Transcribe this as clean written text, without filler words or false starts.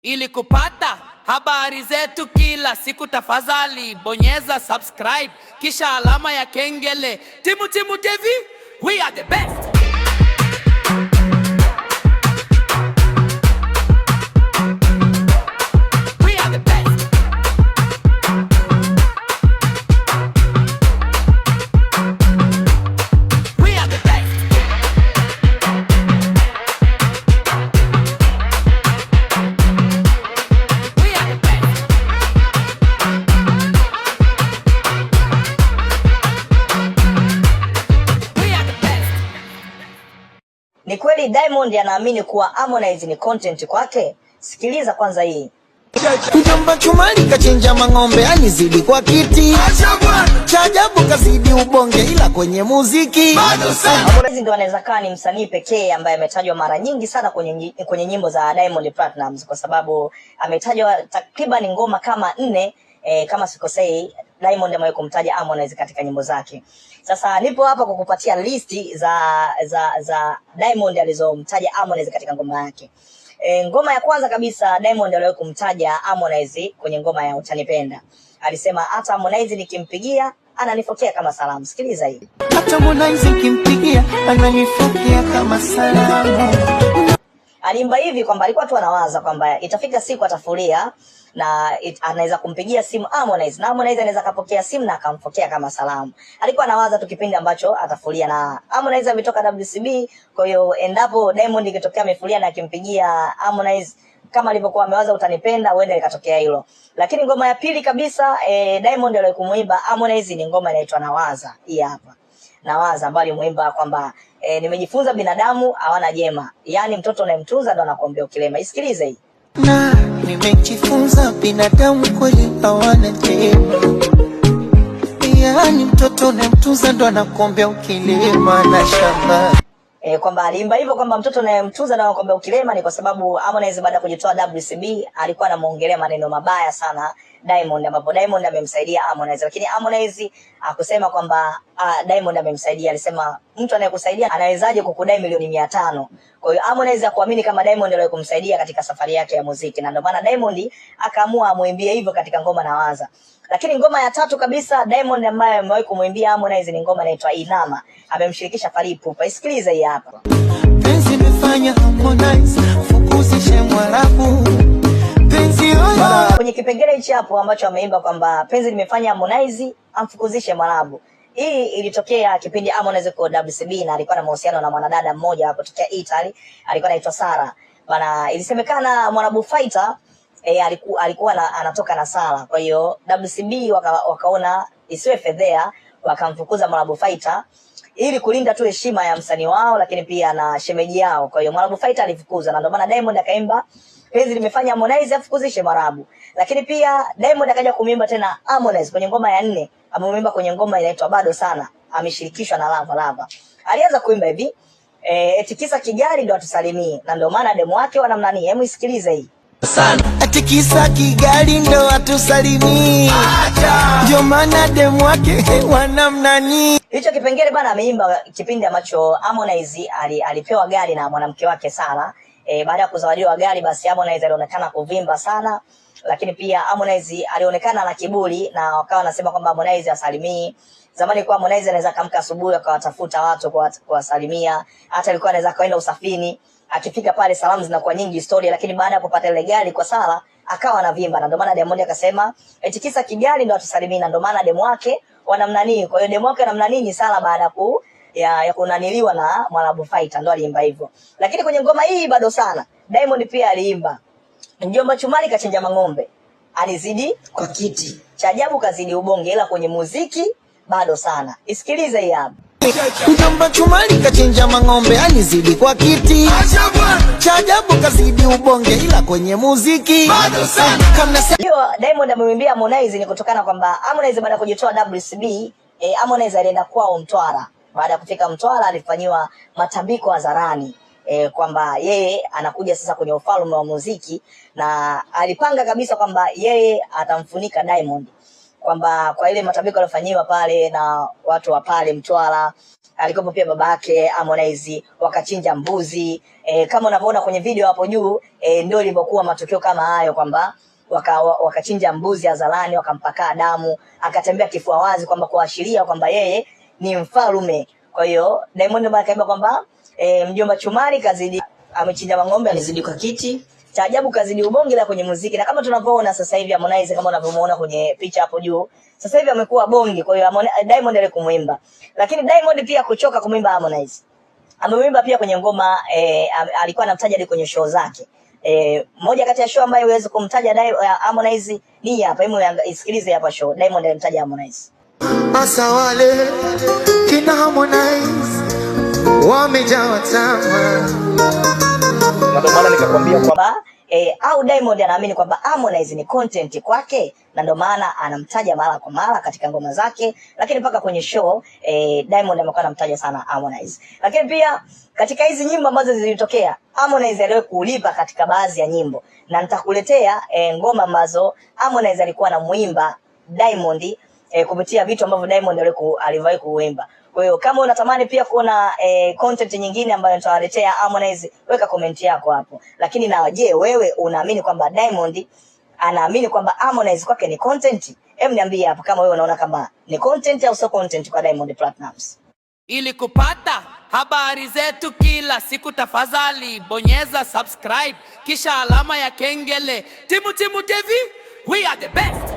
Ili kupata habari zetu kila siku, tafadhali bonyeza subscribe kisha alama ya kengele. Timu Timu TV, we are the best. We are the best. We are the best. We are the best. We are the best. Ni kweli Diamond anaamini kuwa Harmonize ni content kwake? Sikiliza kwanza hii. Mjomba Chumali kachinja mang'ombe anizidi kwa kiti, cha ajabu kazidi ubonge, ila kwenye muziki Harmonize ndo anaweza kuwa ni msanii pekee ambaye ametajwa mara nyingi sana kwenye nyimbo za Diamond Platnumz, kwa sababu ametajwa takriban ngoma kama 4, kama sikosei, Diamond amewahi kumtaja Harmonize katika nyimbo zake. Sasa nipo hapa kukupatia listi za Diamond alizomtaja Harmonize katika ngoma yake. Ngoma ya kwanza kabisa Diamond aliwahi kumtaja Harmonize kwenye ngoma ya Utanipenda. Alisema hata Harmonize nikimpigia ananifokea kama salamu. Sikiliza hii. Hata Harmonize nikimpigia ananifokea kama salamu. Aliimba hivi kwamba alikuwa tu anawaza kwamba itafika siku atafuria na anaweza kumpigia simu Harmonize, na Harmonize anaweza akapokea simu na akamfokea kama salamu. Alikuwa anawaza tu kipindi ambacho atafuria, na Harmonize ametoka WCB. Kwa hiyo endapo Diamond ikitokea amefuria na akimpigia Harmonize kama alivyokuwa amewaza utanipenda, huenda ikatokea hilo. Lakini ngoma ya pili kabisa, Diamond aliwahi kumuimba Harmonize ni ngoma inaitwa Nawaza. Hii hapa Nawaza, ambayo alimuimba kwamba nimejifunza binadamu hawana jema, yaani mtoto unayemtunza ndo anakuombea ukilema. Isikilize hii. Na nimejifunza binadamu kweli hawana jema, yaani mtoto unayemtunza ndo anakuombea ukilema na shamba. Kwamba aliimba hivyo kwamba mtoto unayemtunza na anakuombea ukilema ni kwa sababu Harmonize baada ya kujitoa WCB alikuwa anamuongelea maneno mabaya sana Diamond, ambapo Diamond amemsaidia Harmonize, lakini Harmonize hakusema kwamba Diamond amemsaidia. Alisema mtu anayekusaidia anawezaje kukudai milioni 500? Kwa hiyo Harmonize hakuamini kama Diamond aliwahi kumsaidia katika safari yake ya muziki, na ndio maana Diamond akaamua amuimbie hivyo katika ngoma Nawaza. Lakini ngoma ya tatu kabisa Diamond ambaye amewahi kumuimbia Harmonize ni ngoma inaitwa Inama, amemshirikisha Fally Ipupa. Isikilize hii hapa. Penzi imefanya Harmonize fukuzishe Mwarabu. Penzi oyo. Kwenye kipengele hichi hapo ambacho ameimba kwamba penzi limefanya Harmonize amfukuzishe Mwarabu. Hii ilitokea kipindi Harmonize kwa WCB na alikuwa na mahusiano na mwanadada mmoja kutokea Italy, alikuwa anaitwa Sara. Bana, ilisemekana Mwarabu Fighter alikuwa anatoka na Sara. Kwa hiyo WCB wakaona isiwe fedhea, wakamfukuza Mwarabu Fighter ili kulinda tu heshima ya msanii wao, lakini pia na shemeji yao. Kwa hiyo Mwarabu Fighter alifukuzwa, na ndio maana Diamond akaimba penzi limefanya Harmonize afukuzishe Mwarabu. Lakini pia Diamond akaja kumwimba tena Harmonize kwenye ngoma ya 4, amemwimba kwenye ngoma inaitwa Bado Sana, ameshirikishwa na Lava Lava. Alianza kuimba hivi, eti kisa Kigali ndo atusalimie, na ndio maana demu wake wanamnani. Hebu isikilize hii. Sana. Ati kisa Kigali ndo atusalimie, ndio maana demu wake wanamnani. Hicho kipengele bana ameimba kipindi ambacho Harmonize alipewa gari na mwanamke wake Sara. Baada ya kuzawadiwa gari basi Harmonize alionekana kuvimba sana, lakini pia Harmonize alionekana na kiburi na wakawa wanasema kwamba Harmonize hasalimii. Zamani kwa Harmonize anaweza kaamka asubuhi akawatafuta watu kuwasalimia, hata alikuwa anaweza kaenda usafini, akifika pale salamu zinakuwa nyingi story, lakini baada ya kupata ile gari kwa Sara akawa anavimba, na ndio maana Diamond akasema eti kisa Kigali ndo atusalimii, na ndio maana demu wake wanamnanii. Kwa hiyo demu wake wanamnanii ni Sara baada ya kunaniliwa na Mwarabu Fighter, ndo aliimba hivyo. Lakini kwenye ngoma hii bado sana Diamond pia aliimba Mjomba Chumali kachinja mang'ombe, alizidi kwa kiti, cha ajabu kazidi ubonge, ila kwenye muziki bado sana. Isikilize hii hapa. Mjomba Chumali kachinja mang'ombe, alizidi kwa kiti, cha ajabu kazidi ubonge, ila kwenye muziki bado sana. Kama hiyo Diamond amemwimbia Harmonize ni kutokana kwamba Harmonize baada ya kujitoa WCB, Harmonize alienda kwao Mtwara. Baada ya kufika Mtwara alifanyiwa matambiko hadharani. Kwamba yeye anakuja sasa kwenye ufalme wa muziki, na alipanga kabisa kwamba yeye atamfunika Diamond, kwamba kwa ile matambiko aliyofanyiwa pale na watu wa pale Mtwara, Alikuwepo pia babake Harmonize, wakachinja mbuzi kama unavyoona kwenye video hapo juu ndio ilivyokuwa matukio kama hayo kwamba wakachinja mbuzi hadharani, wakampakaa damu, akatembea kifua wazi kwamba kuashiria kwamba yeye ni mfalme. Kwa hiyo Diamond mara akaimba kwamba mjomba Chumari kazidi amechinja mang'ombe, alizidi kwa kiti cha ajabu, kazidi ubonge la kwenye muziki. Na kama tunavyoona sasa hivi Harmonize, kama unavyomuona kwenye picha hapo juu, sasa hivi amekuwa bonge. Kwa hiyo Diamond alikumuimba, lakini Diamond pia kuchoka kumuimba Harmonize, amemwimba pia kwenye ngoma alikuwa anamtaja hadi kwenye show zake. Moja kati ya show ambayo huwezi kumtaja Harmonize ni hapa. Hebu isikilize hapa show Diamond alimtaja Harmonize. Asa wale kina Harmonize wamejawa tamaa. Na ndio maana nikakwambia kwamba au Diamond anaamini kwamba Harmonize ni content kwake, na ndio maana anamtaja mara kwa mara katika ngoma zake, lakini mpaka kwenye show Diamond amekuwa anamtaja sana Harmonize. Lakini pia katika hizi nyimbo ambazo zilitokea, Harmonize aliwahi kulipa katika baadhi ya nyimbo, na nitakuletea ngoma ambazo Harmonize alikuwa anamuimba Diamond kupitia vitu ambavyo Diamond aliwahi kuimba. Kwa hiyo kama unatamani pia kuona content nyingine ambayo nitawaletea Harmonize, weka comment yako hapo. Lakini na je, wewe unaamini kwamba Diamond anaamini kwamba Harmonize kwake ni content? Hem, niambie hapo kama wewe unaona kama ni content au sio content kwa Diamond Platnumz. Ili kupata habari zetu kila siku, tafadhali bonyeza subscribe kisha alama ya kengele. Timu Timu TV, we are the best.